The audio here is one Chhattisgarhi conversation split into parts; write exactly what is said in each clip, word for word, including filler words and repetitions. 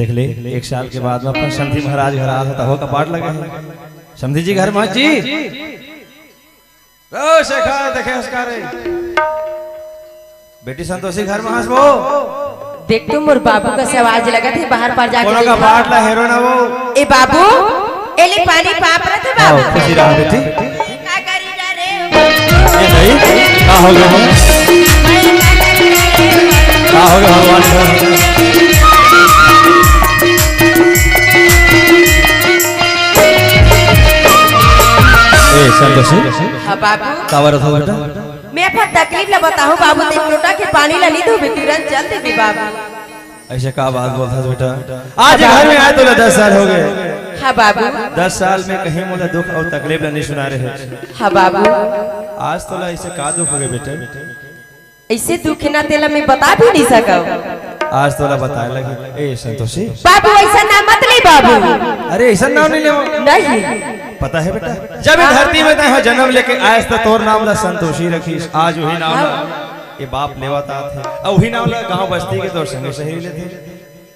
देख ले, एक साल के बाद में अपन समधी महाराज घर आत हे, तभो कपाट लगे हे। समधी जी घर में जी। ओ शेखर, देखे हस का रे? बेटी संतोषी घर में हस वो? देख तो मोर बाबू कस आवाज लगत हे, बाहर पार जाके कोनो देख। कपाट ला हेरो ना वो। ए बाबू, एले पानी पाप रथे बाबू। हाँ, खुशी रहा बेटी। का करी जा रे? ये नहीं, का हो गया? का हो गया भगवान? ए संतोषी, हाँ बाबू। काबर हो बेटा? मैं अपन तकलीफ ला बताहूँ बाबू, ते एक लोटा के पानी ला नहीं दो बेटी, तुरंत चल देबे बाबू। ऐसे का बात बोलत हस बेटा? आज घर में आए तोला दस साल हो गए। हाँ बाबू। दस साल में कहीं मोला दुख अउ तकलीफ ला नहीं सुनाए रहे। हाँ बाबू। आज तोला ऐसे का दुख हो गए बेटा? ऐसे दुख ना तेला मैं बता भी नहीं सकव। आज तोला बताए लगी। ए संतोषी। बाबू ऐसा नाम मत ले बाबू। अरे ऐसा नाम नहीं लेवा। नहीं। पता है बेटा, जब ये धरती में तैं जन्म लेके आयस त तोर नाम ला संतोषी रखिस, आज वही नाम ला ये बाप लेवत आत हे, अउ वही नाम ला गांव बस्ती के तोर संगी सहेली लेथे।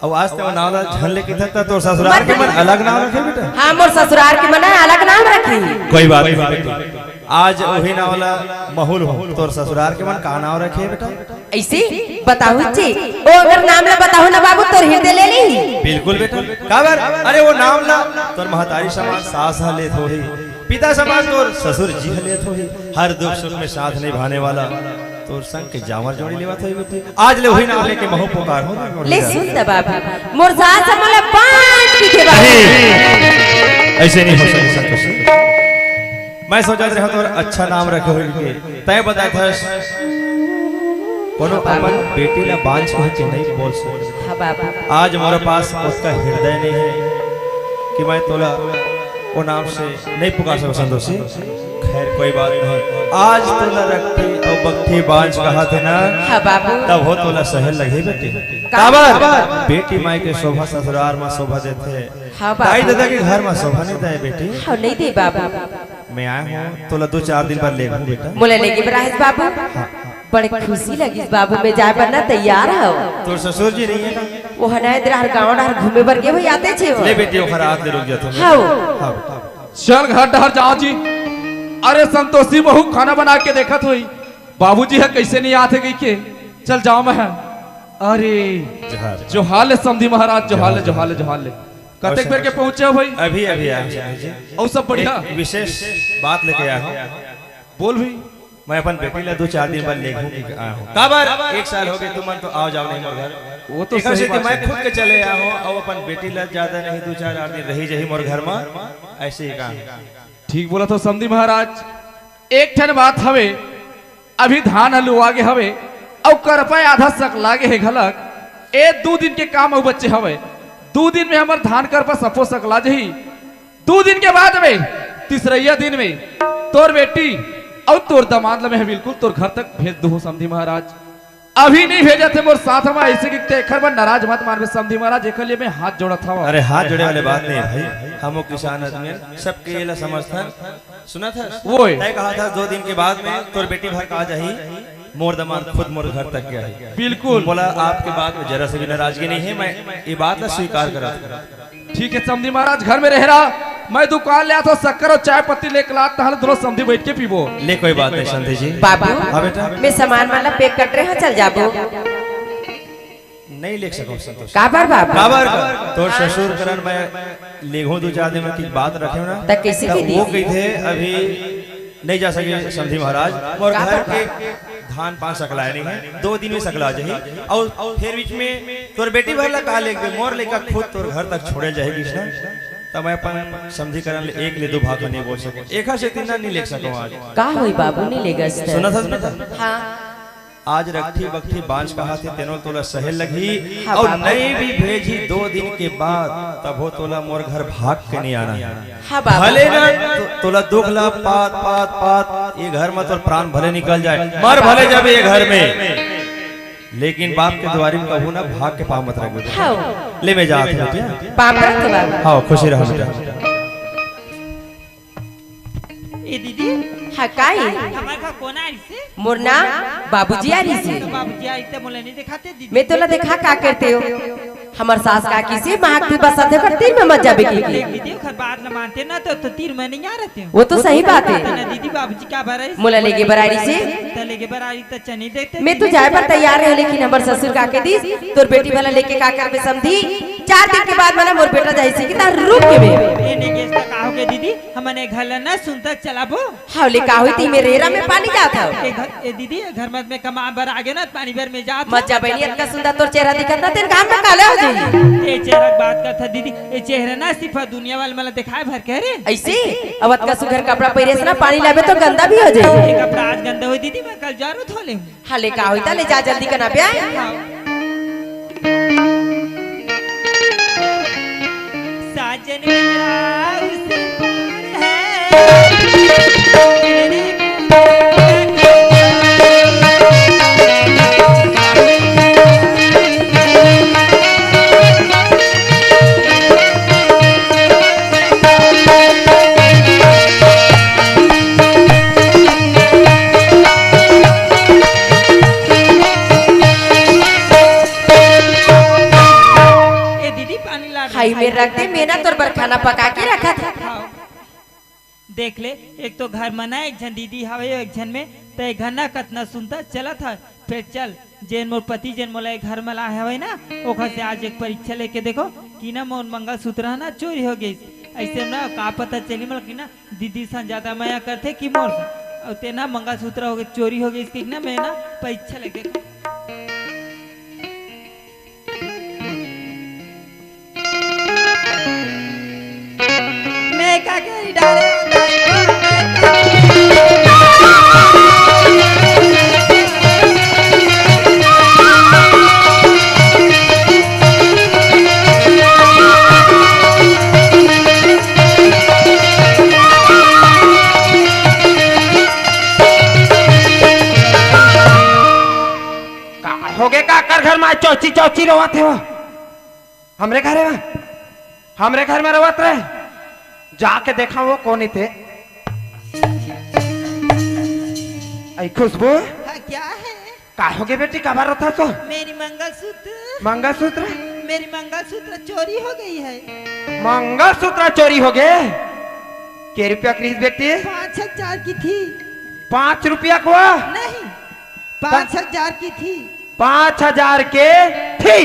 अउ आज तैं नाम ला झन लेके था, त तोर ससुरार के मन अलग नाम रखे बेटा। हाँ, मोर ससुरार के मन अलग नाम रखे। कोई बात नहीं बेटी, आज वही नाम ला महूँ लूहूँ, तोर ससुरार के मन का नाम रखे बेटा? ऐसे बताहूँ जी, ओ अगर नाम ला बताहूँ ना बाबू, तोर हृदय ले ली। बिल्कुल बेटा, काबर? अरे वो नाम ला तोर महतारी समान सास ह लेत होही, पिता समान तोर ससुर जी ह लेत होही, हर दुख सुख में साथ निभाने वाला तोर संग के जांवर जोड़ी लेवत होही बेटी। आज ले वही नाम लेके महूँ पुकारहूँ। ले सुन त बाबू, मोर सास ह मोला बांट के बाबू। नहीं, ऐसे नहीं हो सकता संतोषी। मैं सोचत रहा तोर अच्छा नाम रखे होही के। तैं बताथस, कोनो अपन बेटी ला बांझ कह के नहीं बोल सकत। हाँ बाबू। आज मोर पास ओतका हृदय नहीं है कि मैं तोला वो नाम से नहीं पुकार सकूं संतोषी। खैर कोई बात नहीं, आज तोला रखी अउ बखी बांझ कहा थे ना, हाँ बाबू। तभो तोला सहल लगे बेटी। काबर? बेटी माई के शोभा ससुरार में शोभा देथे। हाँ बाबू। दाई ददा के घर में शोभा नहीं दे बेटी। हाँ नहीं दे बाबू। मैं आया हूँ, तोला दो चार दिन बाद लेगहूँ बेटा। मोला लेगे बर आए हस बाबू? हाँ। बड़े खुशी लगिस बाबू, मैं जाए बर ना तैयार हव। तोर ससुर जी नहीं है ना? वो ह ना, इधर हर गाँव डहर घूमे बर गे होही, आते छे वो। ले बेटी, ओखर आत ले रुक जाथों। हाँ। हाँ बेटा। चल घर डहर जाओ जी। अरे संतोषी बहू खाना बना के देखत होही, बाबूजी ह कैसे नहीं आत हे कहिके। चल जाओ मैं। अरे जोहार। जोहार ले समधी महाराज, जोहार ले, जोहार। जोहार ले, जोहार ले। कतेक बेर के पहुंचे हो भाई? अभी, अभी आया हूँ, समधी जी। अउ सब बढ़िया? एक विशेष बात लेके आया हूँ। बोल भाई। मैं अपन बेटी ला दो चार दिन बाद लेगहूँ कहिके आया हूँ। काबर? एक साल हो गए, तुमन तो आओ जाओ नहीं मोर घर। वो तो एकर सही सेती बात मैं है। खुद के चले आया हूँ, अउ अपन बेटी ला ज्यादा नहीं, दो चार आठ दिन रही जाही मोर घर में, ऐसे ही कहा। ठीक बोलत हो समधी महाराज। एक ठन बात हवे, अभी धान ह लुवा गे हवे, अउ करपा आधा सकला गे हे घलक। ए दू दिन के काम अउ बचे हवे, दू दिन में हमर धान करपा सफो सकला जही। दू दिन के बाद में, तीसरइया दिन में, तोर बेटी अउ तोर दमाद ल मैं बिल्कुल तोर घर तक भेज दूहूँ समधी महाराज। अभी नहीं भेजत हे मोर साथ में, ऐसे कि तेखर बर नाराज मत मानबे समधी महाराज, एकर लिए मैं हाथ जोड़त हवं। अरे हाथ जोड़े वाले बात नहीं है भाई, हम वो किसान आदमी हैं, सबके ये ला समर्थन। सुनत हस? ओए। तय कहा था दो दिन के बाद में तोर बेटी भर का आ जाही, मोर दमाद खुद मोर घर तक के आही। बिल्कुल। मोला आपके बात में जरा से भी नाराजगी नहीं है, मैं ये बात ला स्वीकार करत हूँ। ठीक है समधी महाराज, घर में रह रहा, मैं दुकान ले आथों, शक्कर अउ चाय पत्ती लेके लात, तहां दोनों समधी बैठ के पीबो। ले कोई बात नहीं समधी जी। बाबू, हाँ बेटा। मैं सामान वाला पैक कर रहे हैं, चल जाबो। नहीं लेग सकव संतोष। काबर बाबू? काबर? तोर ससुर करन मैं लेगहूं दू चार दिन में की बात रखे ना। त कैसे तब की वो दी? कहिथे अभी नहीं जा सके समधी महाराज, मोर घर के धान पान सकलाय नहीं है, दो दिन में सकला जाही। अउ फिर बीच में तोर बेटी भर ला का लेगबे, मोर लइका खुद तोर घर तक छोड़े जाही कृष्णा। त मैं अपन समधी करन ले एक ले दो भाग नहीं बोल सकव, एखर से तीन नहीं लेग सकव आज। का होई बाबू, नहीं लेगस त? सुनत हस बेटा? हाँ। आज रखठी बखठी बांझ कहाथे, तेनो तोला सहे लगही। हाँ, अउ बाबू। नहीं भी भेजी दो दिन के बाद, तभो तोला मोर घर भाग के नहीं आना है। हाँ, बाबू। भले ना तो, तोला दुख ला पात, पात, पात, ये घर में तोर प्राण भले निकल जाए, मर भले जाबे ये घर में, लेकिन बाप के दुआरी में कभू ना भाग के पाँव मत रख बेटा। हाँ। ले मैं जात हूँ बेटिया। पाँव परत हूँ बाबू। हाँ, खुशी रहा बेटा। ए दीदी, हाँ, काई? हमर घर कोन आइसे? मोर ना बाबूजी आइसे। तो बाबूजी आइसे, मोला नहीं दिखाते दीदी। मैं तोला देखा का करते हो? हमर सास का किसे महक तू बसत है, पर तीर में मत जाबे की। देख दीदी, ओखर बात न मानते ना तो, तो तीर में नहीं आ रहते हो। वो तो सही बात है। ना दीदी, बाबूजी का बराई मोला लेगे बराई से। तो लेगे बराई तो चनी देते मैं तो दीदी। जाए पर तैयार है, लेकिन हमर ससुर का के दिस, तोर बेटी वाला लेके का करबे समधी? चार दिन के बाद मना मोर बेटा जाइसे कि तार रूप के बे। ए नहीं गेस का हो गए दीदी, हमने घर ना सुनता चलाबो। हव ले का होई, ते मेर रेरा में पानी जात हव। ए घर, ए दीदी, ए घर मत में कमा बर आगे ना, पानी बर में जात मत हव। जा बहिनी, अतका सुंदर तोर चेहरा दिखत ना, तेन घाम में काला हो जाही। ए चेहरा के बात करत हव दीदी, ए चेहरा ना सिर्फ दुनिया वाले मला दिखाए भर के रे। ऐसे? अब अतका सुघर कपड़ा पहिरेस ना, पानी लाबे तो गंदा भी हो जाही। ए कपड़ा आज गंदा होई दीदी, मैं कल जरूर धो लेहूं। हव ले का होई, त ले जा जल्दी कना बे। हव। साजन मेरा उस पार है। ए दीदी, पानी ला। हाई में रख दे, मैं ना तोर बर खाना पका के रखत हव। हाँ। देख ले, एक तो घर में ना एक झन दीदी हवे, एक झन में, त एक घर ना कतना सुनता चलत हवे। फेर चल, जेन मोर पति, जेन मोला एक घर में लाए हवे ना, ओखर से आज एक परीक्षा लेके देखो कि ना मोर मंगलसूत्र ह ना चोरी हो गइस। अइसे ना का पता चली मोला कि ना दीदी सन ज्यादा मया करथे कि मोर सन। अउ ते ना मंगलसूत्र हो गइस, चोरी हो गइस कि ना, मैं ना परीक्षा लेके देखो। मैं का करी डारे हो दाई हो, मैं का करी। का होगे, काकर घर मा चौची चौची रोवत हे वो? हमरे घर में, हमरे घर में रवत रहे, जाके देखा वो कोन हे ते। आई खुशबू, हाँ, क्या है? का होगे बेटी, काबर रोथस वो? मेरी मंगलसूत्र। मंगलसूत्र? मेरी मंगलसूत्र चोरी हो गई है। मंगलसूत्र चोरी होगे? के रुपया के रिहिस बेटी? पाँच हजार की थी। पाँच रुपया के वो? नहीं, पाँच हजार की थी। पाँच हजार के थी।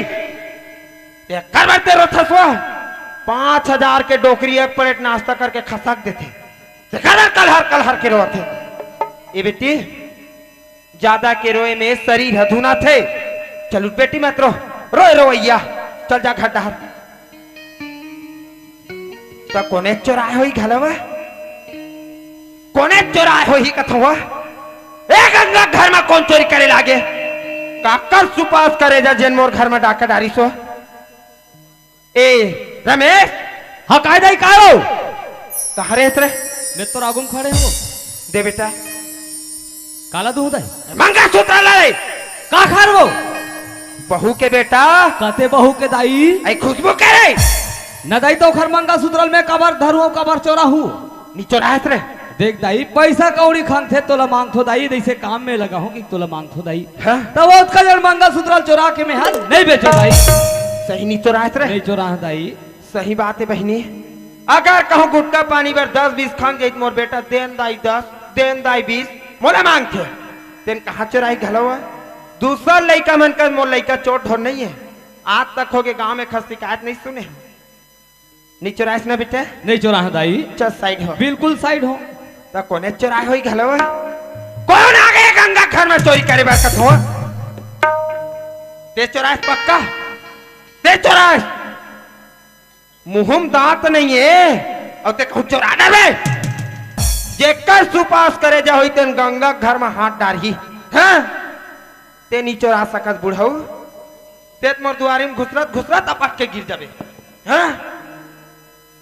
एकर बर ते रोथस वो? पाँच हजार के डोकरी एक प्लेट नाश्ता करके खसक देथे। ते कलहर, कलहर, कलहर के रोथे। ए बेटी, जादा के रोए में शरीर ह धुनाथे। चल उठ बेटी, मत रो। रोए रोवइया, चल जा घर डहर। त कोने चोराए होही घलो वा? कोने चोराए होही कथंव वा? ए गंगा, घर मा कोन चोरी करे लागे? काकर सुपास करे जा जेन मोर घर मा डाका डारिस वो? ए रमेश। हाँ, काय दाई, काय हो? कहाँ रे रे? मैं तो आगू म खड़े हंव। दे बेटा। काला दूं दाई? मंगलसूत्र ला रे। काकर वो? बहू के बेटा। कते बहू के दाई? आई खुशबू के रे। न दाई, त ओखर मंगलसूत्र ल मैं काबर धरूं, काबर चोराहूं? नी चोराहस रे। देख दाई, पैसा कौड़ी खंगथे तोला मांगथों दाई, जइसे काम में लगा हूं कि तोला मांगथों दाई। हाँ? त वो ओतका जड़ मंगलसूत्र ल चोरा के मैं हा नहीं बेचों दाई। सही नी चोराहस रे। नहीं चोराहूं दाई। सही बात हे बहिनी, अगर कहूं गुटखा पानी बर दस बीस खंग जाही त मोर बेटा देन दाई दस, देन दाई बीस, मोला मांगथे। तेन कहाँ चोराही घलो हे? दूसर लइका मन कस मोर लइका चोर ढोर नहीं हे। आज तक होगे गांव में खस शिकायत नहीं सुने हंव। नी चोराहस ना बेटा? नहीं चोराहूं दाई। चल side हो। बिल्कुल side हंव। त कोने चोराए होही घलो हे? कोन आगे गंगा घर मा चोरी करे बर कथंव? ते चोराहस पक्का? ते चोराहस? मुंह म दांत नहीं हे, अउ ते कहूं चोरा डरबे? जेकर सुपास करे जा होही, तेन गंगा घर मा हाथ डारही। हाँ? ते नी चोरा सकस बुढ़ऊ। ते त मोर दुआरी म घुसरत घुसरत अपक के गिर जाबे। हाँ?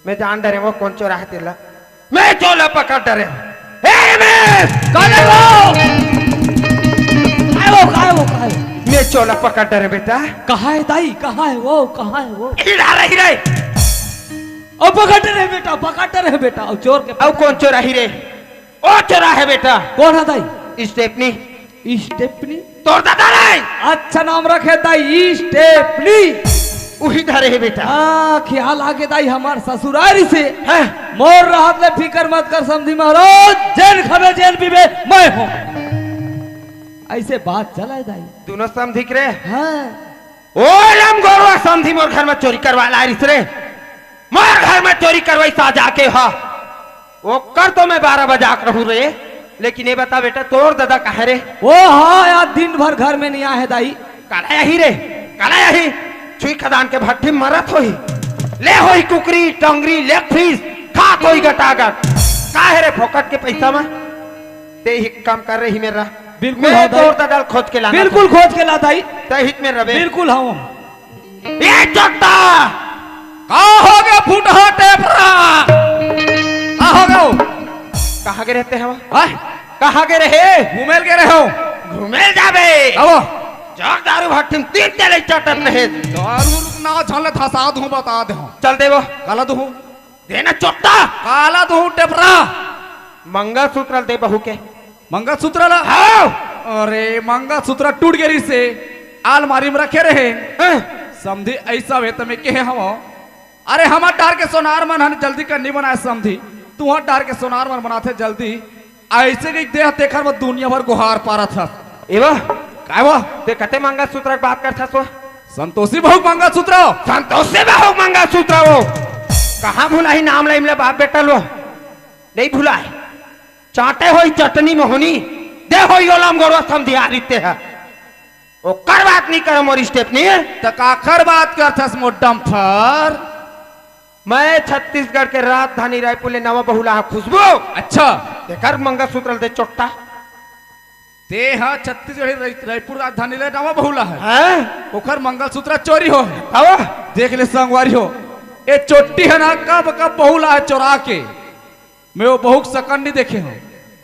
मैं जान डरेंव वो कोन चोराहे तेला। मैं चोर ला पकड़ डरेंव। ए रमेश! काय वो? काय वो, काय वो, काय वो? मैं चोर ला पकड़ डरेंव बेटा। कहाँ हे दाई? कहाँ हे वो? कहाँ हे वो? इधर रही रे। ओ पकड़ डरेंव बेटा, पकड़ डरेंव बेटा। ओ चोर के अउ कोन चोराही रे? ओ चोरा हे बेटा। कोन हे दाई? स्टेपनी। स्टेपनी? तोर दादा रे। अच्छा नाम रखे दाई, स्टेपनी। उही धरे हे बेटा। हाँ, ख्याल आगे दाई, हमर ससुरारी से। हाँ। मोर रहत ले फिकर मत कर समधी महाराज, जेन खबे जेन पीबे मैं हूँ। अइसे बात चला हे दाई। दूनों समधी के रे। हाँ। ओ लमगोरवा समधी मोर घर में चोरी करवा लाय रिस रे। मोर घर में चोरी करवाइस जाके हा। ओकर तो मैं बारह बजाक रहूं रे। लेकिन ये बता बेटा, तोर दादा कहाँ रे? ओ हाँ यार, दिन भर घर में नहीं आहे दाई। काला यही रे, काला यही। छुई खदान के भट्ठी मरत होही। ले होही कुकरी, टंगरी, लेग पीस, खात होही गटागट। काहे रे फोकट के पैसा में? ते ही काम कर रही मेरा। बिल्कुल मैं हाँ दाई। तोर दादा ल खोज के लाना बिल्कुल था। खोज के ला दाई। ते हित में रबे। बिल्कुल हाँ। ए चोट्टा! का हो गे फुटहा टेपरा? का हो गे? कहाँ गे रहे ते हवा? आय? कहाँ गे रहे? घूमेल गे रहे हो। घूमेल जाबे। अब? जग दारू भट्ठी में तीन तेले चटत रहे। दारू रुक ना, झन धसा दूं, बता दे हूँ। चल दे वो। काला दूं। दे ना चोट्टा। काला दूं टेपरा। मंगलसूत्र दे बहू के। मंगलसूत्र ला? हाँ। अरे, मंगलसूत्र टूट गे रिसे, आलमारी में रखे रहे। हाँ। समधी अइसा हे त मैं केहे हवं। अरे, हमर डार के सोनार मन हन जल्दी कर नी बनाए समधी, तुहर डार के सोनार मन बनाथे जल्दी। अइसे कहि देह तेखर बर दुनिया भर गोहार पारत हस। ए वा? काय वा? ते कते मंगलसूत्र के बात करथस वो? संतोषी बहू के मंगलसूत्र। संतोषी बहू के मंगलसूत्र वो। कहाँ भुलाही नाम ला इमला बाप बेटा लो? नहीं भुलाए। चाटे होई चटनी मोहनी, दे होई ओलम गोरवा समधियारी ते ह। ओकर बात नहीं करम मोर स्टेपनी। त काखर बात करथस मोर डम्फर? मैं छत्तीसगढ़ के राजधानी रायपुर ले नवा बहू लाहूं खुशबू। अच्छा। तेकर मंगलसूत्र दे चोट्टा। ते ह छत्तीसगढ़ राय-, रायपुर राजधानी ले नवा बहू लाहे। हैं? ओकर मंगलसूत्र चोरी हो। अब? देख ले संगवारी हो, ए चोट्टी ह ना कब कब बहू लाहे चोरा के। मैं वो बहू के सकन नहीं देखे हूँ।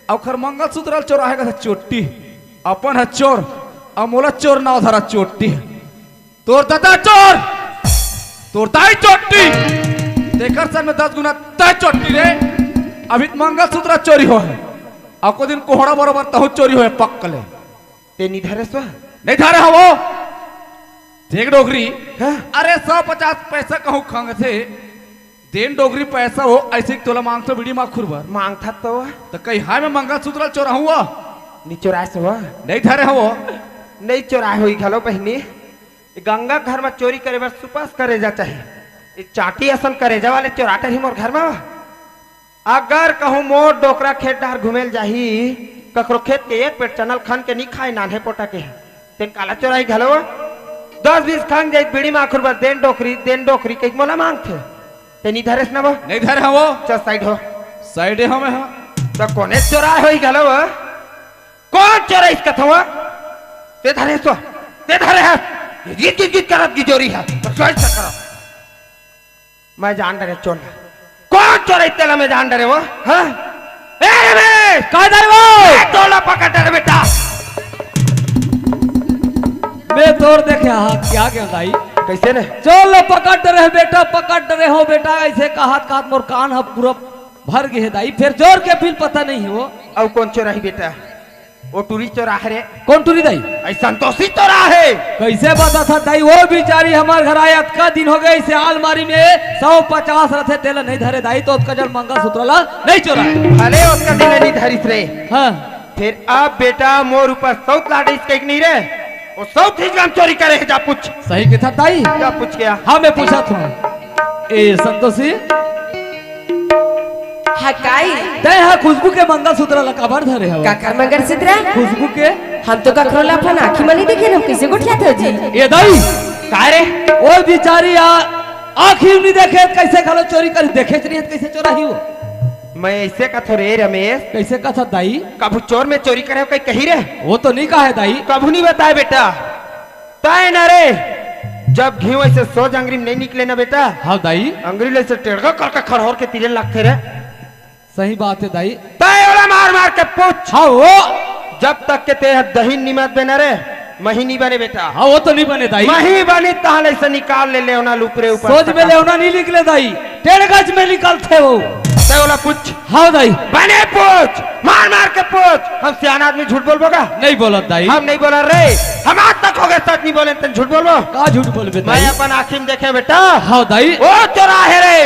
अउ ओखर मंगलसूत्र ल चोराहे का चोट्टी, अपन ह चोर, अउ मोला चोर नाव धरा चोट्टी। तोर दादा चोर, तोर दाई चोट्टी, तेकर सन में दस गुना तय चोट्टी रे। अभी त मंगलसूत्र चोरी हो हे, अउ को दिन कोहड़ा बरोबर तहु चोरी हो हे पक्क ले। ते नहीं धरे स्व? नहीं धरे हवो। देख डोकरी, हाँ? अरे सौ पचास पैसा कहूँ खंग थे, देन डोकरी पैसा हो, अइसे कि तोला मांगथो बीड़ी माखुर बर। मांगथा तो। त कहीं हाय मैं मंगलसूत्र चोराहूँ वो? नहीं चोराए स्व? नहीं धरे हवो। नहीं चोराए होई घलो बहिनी। गंगा घर में चोरी करे बर सुपास करेजा चाही। ये चाटी असन करेजा वाले चोराटर ही मोर घर में। अगर कहूँ मोर डोकरा खेत डार घूमेल जाही, ककरो खेत के एक पेट चनल खन के नी खाए नान्हे पोटा के, तेन काला चोराही घलो? दस बीस खन जाई बीड़ी माखुर बर देन डोकरी, देन डोकरी कहिके मोला मांगथे। ते नी धरेस ना वो? नहीं धरे हवो। चल साइड हो। साइड हो मैं हाँ। त कोने चोराए होई घलो वो? कोन चोराइस कथो वो? ते धरेस वो? ते धरे हस? गित गित गित करत गिजोरी है। बस वही चक्कर। मैं जान डरे चोर ला। कोन चोर हे तेला मैं जान डरे वो? हाँ? ए रमेश! काय दाई वो? मैं चोर ला पकड़ डरे बेटा। मैं तोर देखे हाँ, क्या क्या दाई? कइसे रे? चोर ला पकड़ डरे बेटा, पकड़ डरे हो बेटा, अइसे कहत कहत मोर कान ह पूरा भर गे हे दाई, फेर जोर के बिल पता नहीं हे वो। अउ कोन चोर हे बेटा? वो टूरी चोर हे रे। कोन टूरी दाई? अई संतोषी चोर हे। कइसे बता था दाई? वो बिचारी हमर घर आए, अतका दिन हो गे, अइसे आलमारी में सौ पचास रथे, तेला नहीं धरे दाई, त ओतका जन मंगलसूत्र ला नहीं चोराए। भले ओतका दिन नहीं धरिस रे। हाँ। फेर अब बेटा मोर ऊपर सौत लाडिस कहिके नहीं रे, वो सौत ही काम चोरी करे हे, जा पूछ। सही कथस दाई। जा पूछ के आ। हाँ, मैं पूछत हूँ। ए संतोषी, हाँ, काई? तैं हा खुशबू के मंगलसूत्र ला काबर धरे हवस? काकर मंगलसूत्र? खुशबू के। हम तो ककरो ला अपन आँखी म नहीं देखे, हम कइसे गोठियाथो जी? ए दाई। का रे? ओ बिचारी आ, आँखी म नहीं देखे, कइसे घलो चोरी करी? देखेच नहीं हे, कइसे चोराही वो? मैं अइसे कथों रे रमेश। कइसे कथस दाई? कभू चोर मैं चोरी करे हँव कही रे? वो तो नहीं कहे दाई। कभू नहीं बताए बेटा। तैं न रे, जब घीव अइसे सोझ अंगरी म नहीं निकले न बेटा, हाँ दाई। अंगरी ल अइसे टेड़गा करके खरहोर के तीरे लगथे रे। सही बात हे दाई। तैं ओला मार मार के पूछ। हाँ वो। जब तक के तें ह दही निमत बे न रे, मही नहीं बने बेटा। हाँ वो तो नहीं बने दाई। मही बनी तहाँ ले अइसे निकाल ले लेवना ल ऊपरे ऊपर सोझ में लेवना नहीं निकले दाई, टेड़गच में निकलथे वो। तैं ओला पूछ। हाँ दाई। बने पूछ, मार मार के पूछ। हम सियान आदमी झूठ बोलबो का? नहीं बोलत दाई। हम नहीं बोलत रे। हम आज तक हो गए सच नहीं बोले, तैं झूठ बोलबो? का झूठ बोलबे मैं दाई? अपन आँखी में देखे बेटा। हाँ दाई। ओ चोराहे रे,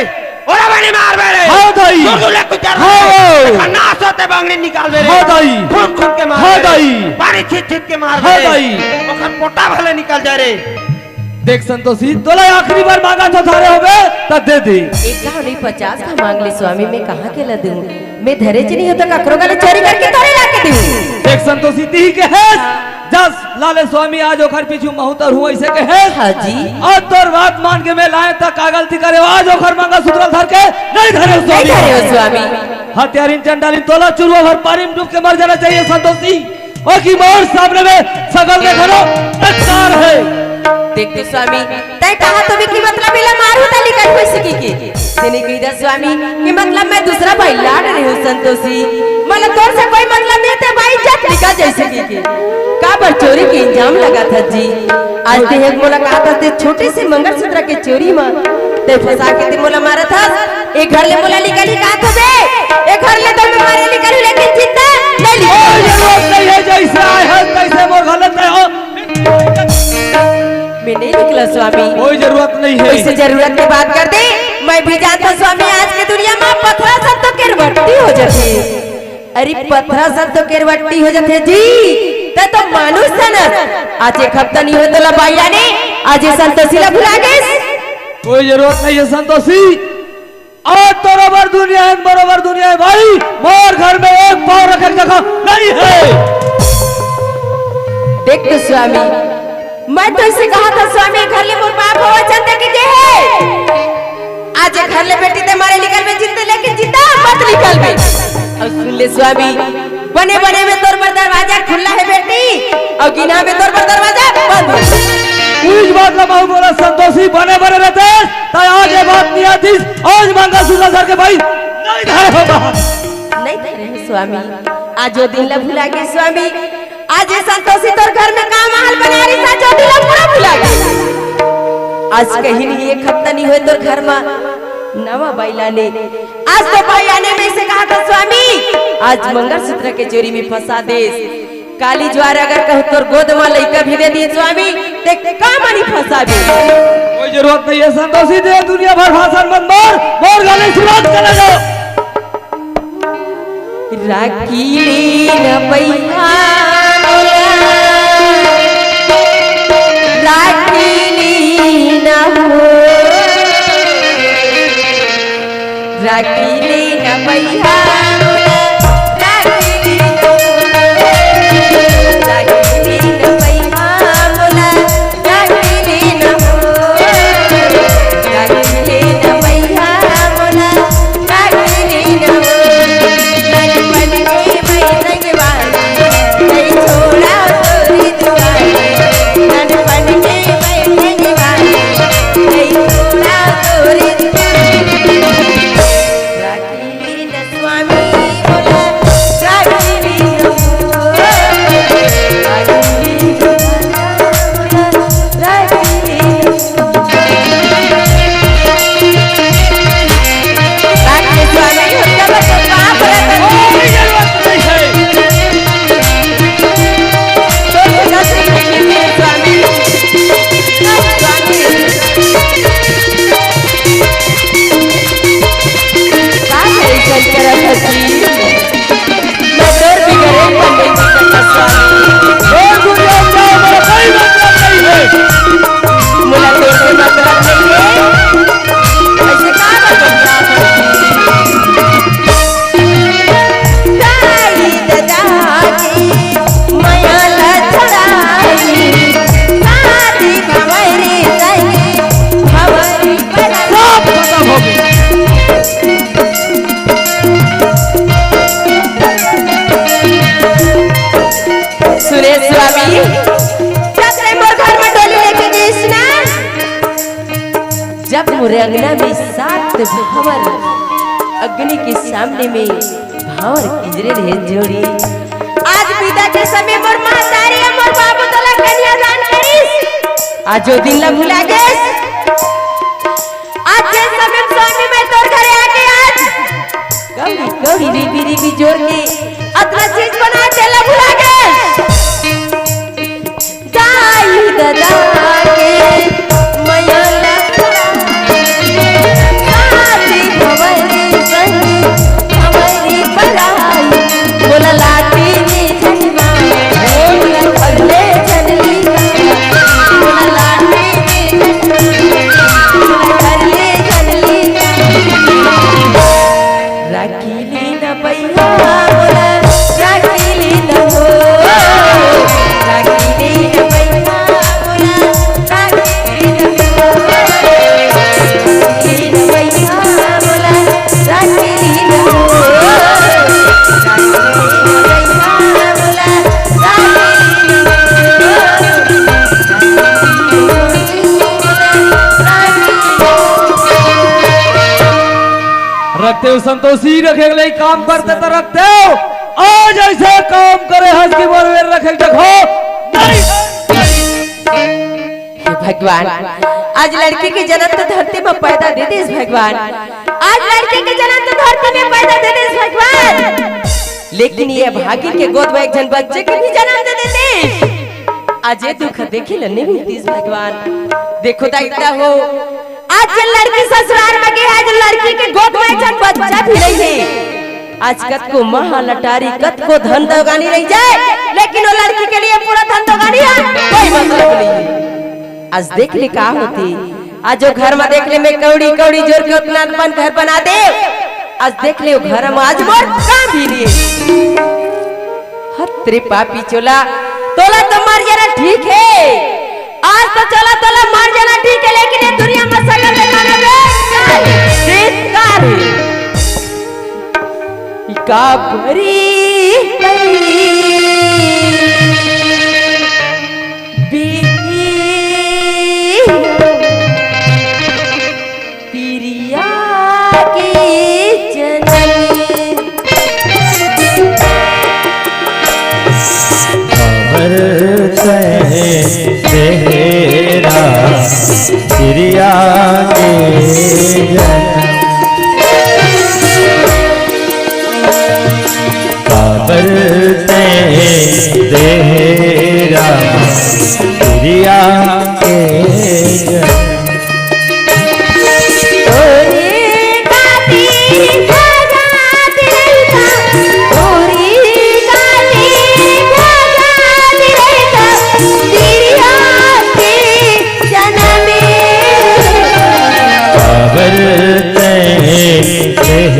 ओला बने मारबे रे। हाँ दाई। दूर दूर ले कुछ हाँ। ना सोते बांगड़ी निकालबे रे। हाँ दाई। खून खून के मार हाँ दाई। पानी छीट छीट के मार हाँ रे। दाई। ओखर पोटा भले निकल जाए रे। देख संतोषी, तोला आखिरी बार मांगा तो थारे होबे, त दे दे। एक का नहीं पचास का मांग ले स्वामी, मैं कहाँ के ला दूं? मैं धरे च नहीं होता, ककरो का ले चोरी करके तोरे ला के दूं। देख संतोषी, तिही के हेस, जस लाले स्वामी आज ओखर पीछू महूतर हूँ, ऐसे के हेस। हाँ जी। और तोर बात मान के मैं लाए तक का गलती करे, आज ओखर मंगलसूत्र धर के नहीं धरे हो नहीं स्वामी। धरे हो स्वामी। हत्यारिन चंडालिन तोला चुरुआ भर पानी में डूब के मर जाना चाहिए संतोषी। ओ की मोर सामने में सकल के घरो तकरार है। देख तो स्वामी, तैं कहा तो भी कि मतलब इला मारू त लिकल होई सकी के। तेने कही दा स्वामी कि मतलब मैं दूसरा भाई लाड रही हूँ संतोषी। मतलब तोर से कोई मतलब नहीं, ते भाई इज्जत निकल जाई सकी के। का बर चोरी के इल्जाम लगा था जी? आज ते एक मुलाकात आते छोटे से मंगलसूत्र के चोरी में ते फंसा के ते मोला मारा था। ए घर ले मोला निकली का तो बे? ए घर ले तो मैं मारे निकलू, लेकिन जिंदा नहीं निकलू। कोई जरूरत नहीं है, जैसे आए हैं तैसे मोर घर ले तय हो। मैं नहीं निकला स्वामी। कोई जरूरत नहीं है। ऐसे जरूरत की बात कर दे, मैं भी जानता स्वामी आज की दुनिया में पथरा सन तो केरवट्टी हो जाते। अरे पथरा सन तो केरवट्टी हो जाते जी, ते तो मानुष था ना। आज एक हफ्ता नहीं हो तो ला बाई आने, आज ये संतोषी ला भुला गए। कोई जरूरत नहीं है संतोषी। आज तोर बर दुनिया है, बरोबर दुनिया है भाई। मोर घर में एक पाँव रखे के जगह नहीं है। देख तो स्वामी, मैं तो इसे कहा था स्वामी, घर ले मोर बाप हो वचन दे के गे है। आज ये घर ले बेटी ते मारे निकल में जिंदा, लेकिन जिंदा मत निकल में। और सुन ले स्वामी, बने बने में तोर बर दरवाजा खुला है बेटी, और गिना में तोर बर दरवाजा बंद है। कुछ बात ला महू बोला संतोषी, बने बने रहते, त आज ये बात नहीं आती। आज मंगलसूत्र धर के भाई नहीं धरे होगा। नहीं धरे हो स्वामी, आज वो दिन ला भुला गए स्वामी। आज ये संतोषी तोर घर में का महल बना रही था, जो दिन ला पूरा भुला गए। आज कहीं नहीं एक हफ्ता नहीं हुए तोर घर में नवा बाई लाने। आज तो बाई आने में से कहा था स्वामी, आज मंगलसूत्र के चोरी में फंसा देस। काली ज्वार अगर कहूँ तोर गोद में लइका भी दे दिए स्वामी, ते का मनी फंसा दे। कोई जरूरत नहीं है संतोषी, ते दुनिया भर भाषण मत मार, मोर गाने सुनात चले जाओ। राखी ले न पैहा मोला, राखी ले न हो, राखी ले न पैहा मोला, राखी ले न हो, राखी ले न पैहा मोला। स्वामी मोला राखी दीन हो, राखी दीन हो, राखी दीन हो। राखी स्वामी हो, तब तो बाप रतन। कोई जरूरत नहीं है। तो सुना श्री कृष्ण स्वामी, स्वामी। का करे चल करत हसी? मैं तोर बिगड़े मन नहीं सकत स्वामी। छोड़ दुनिया में जाओ, मेरा कोई मतलब नहीं है। मुला तोर से मतलब नहीं है। ऐसे का मतलब? दाई ददा के मया ला छड़ाई, शादी भंवरी सही, भंवरी पराई। सब खत्म हो गई। सुने स्वामी, जब ले मोर घर में डोली लेके गईस ना, जब मोरे अंगना में सात भांवर अग्नि के सामने में भांवर किंजरे रहे जोड़ी। आज बिदा के समय मोर महतारी अउ मोर बाबू तोला कन्यादान करिस। आज वो दिन ला भुला गेस। आज जे समय स्वामी मैं तोर घरे आके आज कौड़ी कौड़ी रिबी रिबी जोर के अतना चीज बनाए तेला भुला गे। दाई ददा के मया ला साथी भवरी संग भवरी पराई। बोला लाटी में झलवा, बोला भरले झलली, बोला लाटी में झलवा, बोला भरले झलली। राखी लीन बइहा मोला, राखी लीन हो। राखी लीन बइहा मोला, राखी लीन हो। राखी लीन बइहा मोला, राखी लीन हो। राखी लीन बइहा मोला, राखी लीन हो। रख देव संतोषी, रखे के लई काम करते त रख देव। आज ऐसे काम करे हस कि मोर बेर रखे के देखो। नहीं। हे भगवान, आज लड़की के जन्म तो धरती में पैदा दे देस भगवान। आज लड़की के जन्म तो धरती में पैदा दे देस भगवान। लेकिन ये भागिन के गोद में एक झन बच्चे के भी जन्म दे देते। आज ये दुख देखे ल नहीं मिलतीस भगवान। देखो दाई ददा हो, आज जे लड़की ससुराल में गे हे, आज लड़की के गोद में एक झन बच्चा भी नहीं हे। आज कतको महा लटारी, कतको धन दौगानी रही जाए, लेकिन वो लड़की के लिए पूरा धन दौगानी हे, कोई मतलब नहीं हे। आज देख ले का होती, आज वो घर में देख ले, मैं कौड़ी कौड़ी जोर के उतना अपन घर बना देव। आज देख ले वो घर में आज मोर काम भी नहीं हे। हत रे पापी चोला, तोला तो मर जाना ठीक हे। आज तो चला तोला मर जाना ठीक हे, लेकिन ये दुनिया में सकल दिखाना बेकार हे, बेकार हे। ई का बरी करी बीती पिरिया के जनम। खबर तय तेरा पिरिया के जनम। खबर तय तेरा पिरिया के जनम। खबर तय तेरा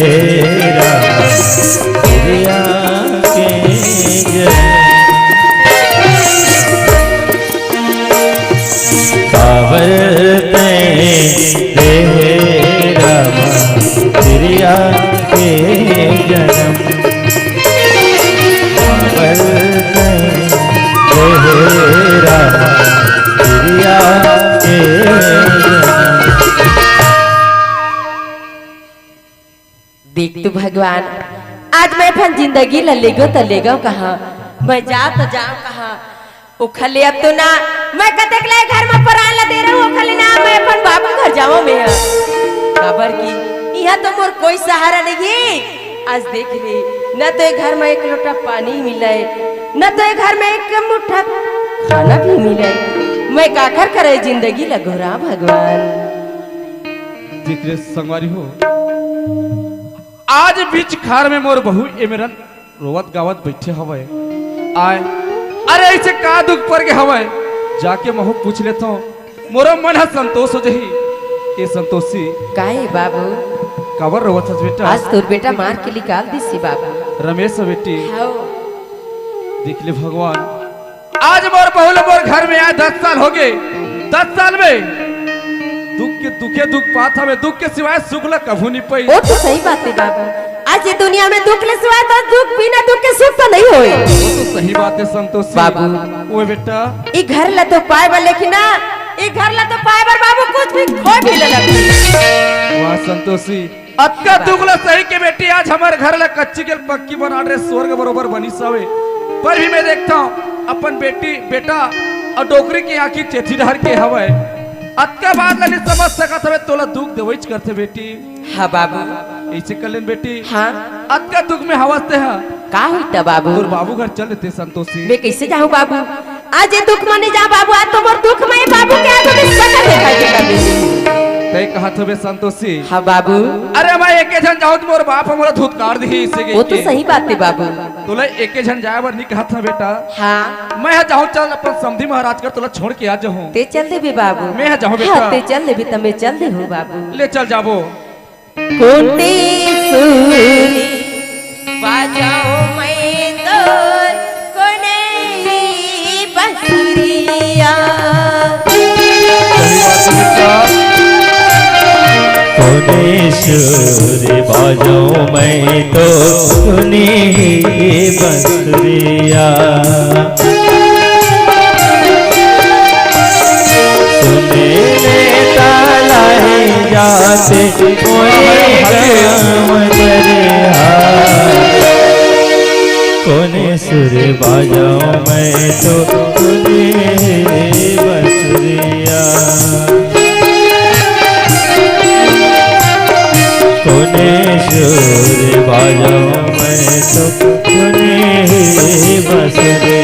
पिरिया के जनम। खबर तय तेरा पिरिया के जनम। खबर तय तेरा पिरिया के जनम। देख तो भगवान, आज मैं अपन जिंदगी ला लेगो त लेगो कहाँ, मैं जाओ त जाओ कहाँ। ओखर ले अब तो ना मैं कतेक ले घर में परान ला दे रहूं, ओखर ले ना मैं अपन बाबू घर जावं मैं ह। काबर कि इहाँ तो मोर कोई सहारा नहीं हे। आज देख ले, न तो ये घर में एक लोटा पानी मिले, न तो ये घर में एक मुट्ठा खाना भी मिले। मैं काखर करे जिंदगी ला गोहरावं भगवान। देख रे संगवारी हो, आज बीच खार में मोर बहू ए मेरन रोवत गावत बइठे हवय। आय, अरे अइसे का दुख पर गे हवय, जाके महूं पूछ लेथंव, मोरो मन ह संतोष हो जही। ए संतोषी, का हे बाबू? काबर रोवत हस बेटा? आज तोर बेटा मार के निकाल दिस हे बाबू। रमेश बेटी, हव। देख ले भगवान, आज मोर बहू ल मोर घर में आए दस साल होगे। दस साल में दुख के दुखे दुख पात हवे, दुख के सिवाय सुख ल कभू नइ पाई। ओ तो सही बात हे बाबू, आज ये दुनिया में दुख ले सिवाय तो दुख, बिना दुख के सुख तो नइ होय। ओ तो सही बात हे संतोषी। बाबू। ओए बेटा। ई घर ल तो पाए बर, लेकिन ना, ई घर ल तो पाए बर बाबू कुछ भी खो भी लेना। वाह संतोषी, अतका दुख ल सही के बेटी आज हमर घर ल कच्ची के पक्की बना डरे, स्वर्ग बरोबर बनिस हवे। पर भी मैं देखथंव अपन बेटी, बेटा अउ डोकरी के आंखी चेथी डहर के हवय। अतका बात ल नइ समझ सकत हवे, तोला दुख देवइच करथे बेटी। हां बाबू, अइसे कर लेन बेटी। हाँ। अतका दुख में हवस ते हा। का होइस त बाबू? तोर बाबू घर चल देते संतोषी। मैं कइसे जाहूँ बाबू? आज ये दुख म नइ जाँव बाबू, आज तो मोर दुख म हे बाबू के आज तो सकल देखाई देता बाबू। तैं कहत हवे संतोषी। हाँ बाबू। अरे मैं एके झन जाहूँ त मोर बाप ह मोला धुतकार दिही अइसे कहिके। वो तो सही बात हे बाबू। तोला एके झन जाए बर नइ कहत हँव बेटा। हाँ। मैं ह जाहूँ, चल अपन समधी महाराज कर तोला छोड़ के आ जाहूँ। तैं चल देबे बाबू। मैं ह जाहूँ बेटा। हाँ, तैं चल देबे त मैं चल देहूँ बाबू। ले चल जाबो। कोने सुर बजाऊं मैं तोर कोने ही बंसुरिया। सही बात है बेटा। कोने सुर बजाऊं मैं तोर कोने ही बंसुरिया। सुने ले तालाई जाते मोए गाम दरिया। कोने सुर बजाऊं मैं तो कोने बंसुरिया। कोने सुर बजाऊं मैं तो कोने बंसुरिया।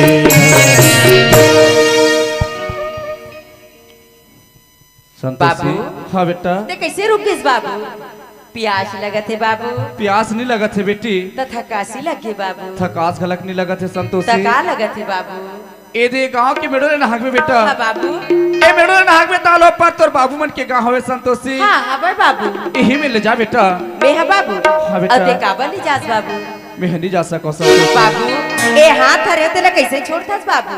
संतोषी। बाबू। हाँ बेटा। तैं कइसे रुक गेस बाबू? पियास लगत हे बाबू। पियास नइ लगत हे बेटी। त थकासी लग गे बाबू। थकास घलक नइ लगत हे संतोषी। त का लगत हे बाबू? ए दे गांव के मेड़ो ले नहाकबे बेटा। हाँ बाबू। ए मेड़ो ले नहाकबे तालो पर तोर बाबू मन के गांव हवे संतोषी। हाँ, हवे बाबू। इही में ले जा बेटा। मैं हा बाबू। हाँ बेटा। अउ तैं काबर नइ जास बाबू? मैं ह नइ जा सकंव संतोषी। बाबू, ए हाथ हरे तेला कइसे छोड़थस बाबू?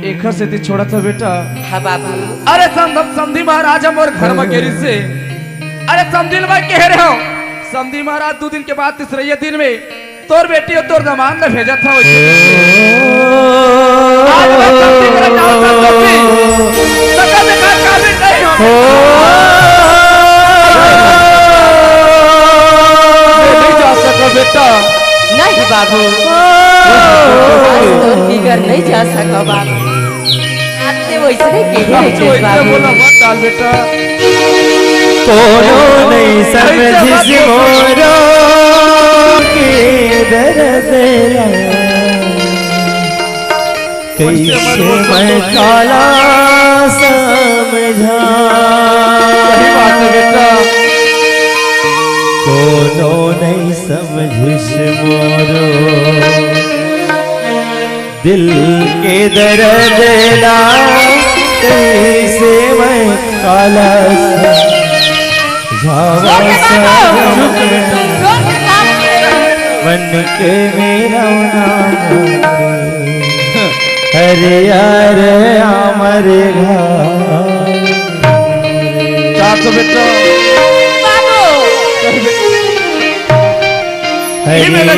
एखर सेती छोड़त हंव बेटा। हाँ बाबू। अरे सम-, समधी महाराज ह मोर घर म गे रिहिसे। अरे समधी ल मैं कहे रेहेंव, समधी महाराज दू दिन के बाद तीसरइया दिन में तोर बेटी अउ तोर दमांद ल भेजत हंव। आज मैं समधी करा जावत हंव संतोषी। सकल देखा काबिल नइ हंव। मैं नइ जा सकंव बेटा। नहीं बाबू, आज तोर बिगर नइ जा सकंव बाबू। आज तैं वइसने कहे आज रहिस वइसने बाबू। बोला मत डाल बेटा। कोनो नइ समझिस मोरो के दरद ला। कइसे मैं काला समझांव। सही बात हे बेटा। कोनो नइ समझिस मोरो दिल के दरद ला, कइसे मैं काला समझांव। मन के मेरा नाम हरियर अमर घाम। चार सौ बेटा। बाबू। हरियर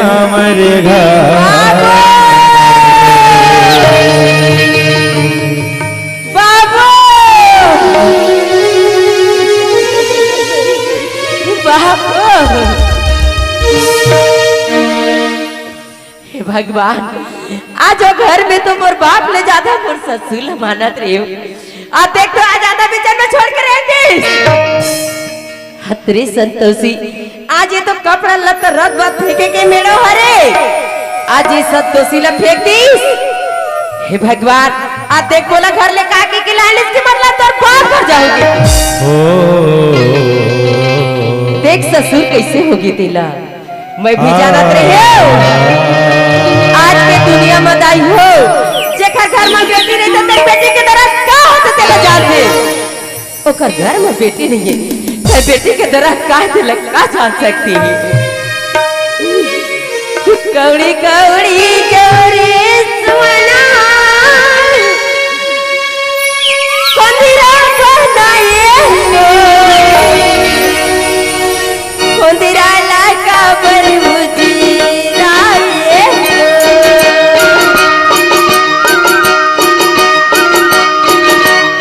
अमर घाम। बाबू। बाबू। हे भगवान, आज वो घर में तो मोर बाप ले जादा मोर ससुर ल मानत रेहेंव। अब देख तो आज आधा बिचर में छोड़ के रह दिस। हत रे संतोषी, आज ये तो कपड़ा लत्ता रद बद फेंके के मेड़ो हरे। आज ये संतोषी ल फेंक दिस। हे भगवान, आज देख मोला घर ले काके के लानिस के मतलब तोर बाप घर जाहूं। ओ। देख ससुर कइसे होगे तेला। मैं भी जानत रेहेंव। आज के दुनिया म दाई हो, जेकर घर म बेटी रहिथे, तेकर बेटी के दरद का होथे, तेला जानथे। ओकर घर म बेटी नइ हे, त बेटी के दरद का हे, तेला का जान सकथे। कौड़ी कौड़ी जोरी सुना, कोंदिरा बनाए हो। कोंदिरा ला काबर बुझी राये हो।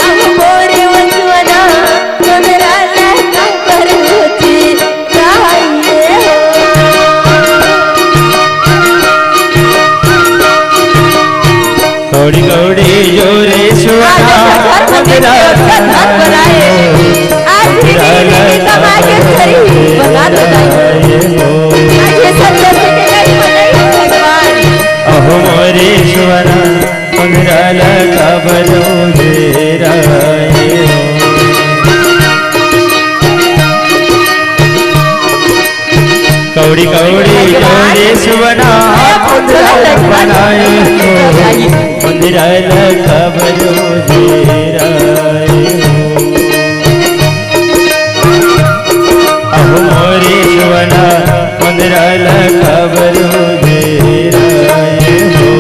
अब मोरे वसवना, कोंदिरा ला काबर बुझी राये हो। मंदिरा ल काबर उंधेराए हो। अहो मोरे सुना, मंदिरा ल काबर उंधेराए हो।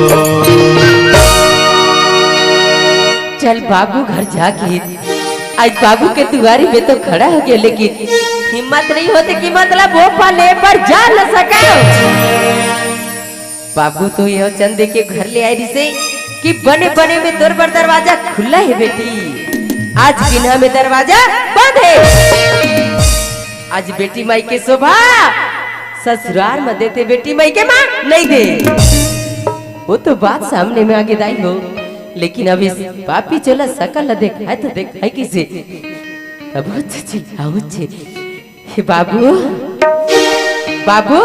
चल बाबू घर जाके, आज बाबू के दुआरी में तो खड़ा हो गया, लेकिन हिम्मत नहीं होते कि मतलब वो पा ले पर जा न सका। बाबू तो ये वचन दे के घर ले आए रिसे कि बने बने में तोर बर दरवाजा खुला है बेटी, आज किन्हा में दरवाजा बंद है। आज बेटी माई के शोभा ससुराल में देते, बेटी माई के माँ नहीं दे। वो तो बात सामने में आगे दाई हो, लेकिन अब इस पापी चोला सकल ला देखाए तो देखाए किसे? अब वो तो चिल्लाओ छे। हे बाबू, बाबू।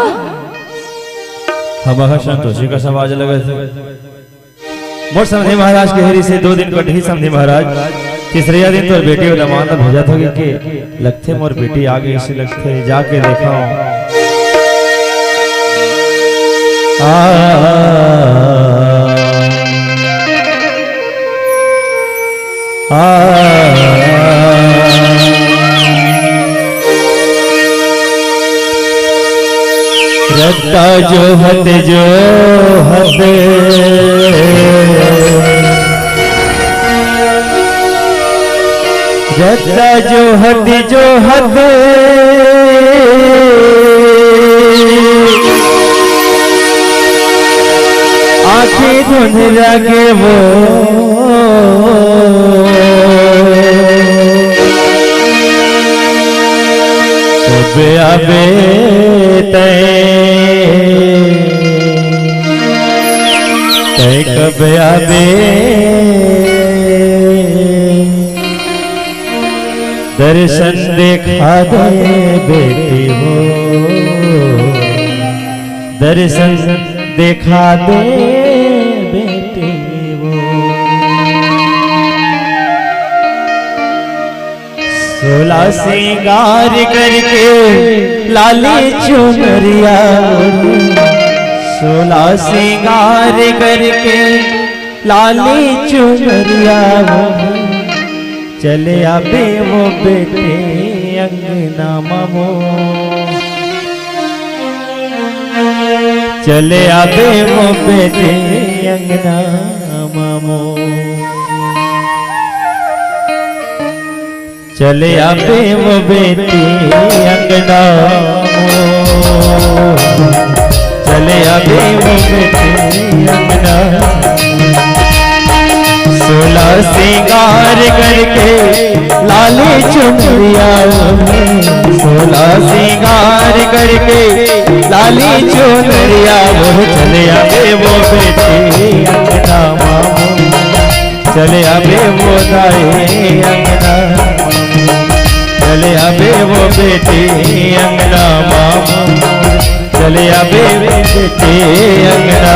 हम ह संतोषी का समाज लगत। मोर समधी महाराज के हेरी से दो दिन कटही समधी महाराज, तीसरइया दिन तोर बेटी अउ दमांद ला भेजत होगे के लगथे, मोर बेटी आ गई से लगथे, जाके देखा। आ, आ, रद्दा जोहत जोहत, रद्दा जोहत जोहत, आँखी धुंध लगे वो। कब आबे तै, तै कब आबे? दर्शन देखा दे बेटी वो, दर्शन देखा दे बेटी वो। सोला सिंगार करके लाली चुनरिया ओढ़े, सोला सिंगार करके लाली चुनरिया ओढ़े, चले आबे वो बेटी अंगना मा मोर। चले आबे वो बेटी अंगना मा मोर। चले आबे वो बेटी अंगना मा मोर। चले आबे वो बेटी अंगना। सोला सिंगार करके लाली चुनरिया ओढ़े, सोला सिंगार करके लाली चुनरिया ओढ़े, चले आबे वो बेटी अंगना मा मोर। चले आबे वो दाई अंगना, चले आबे वो बेटी अंगना मा मोर। चले आबे वो बेटी अंगना।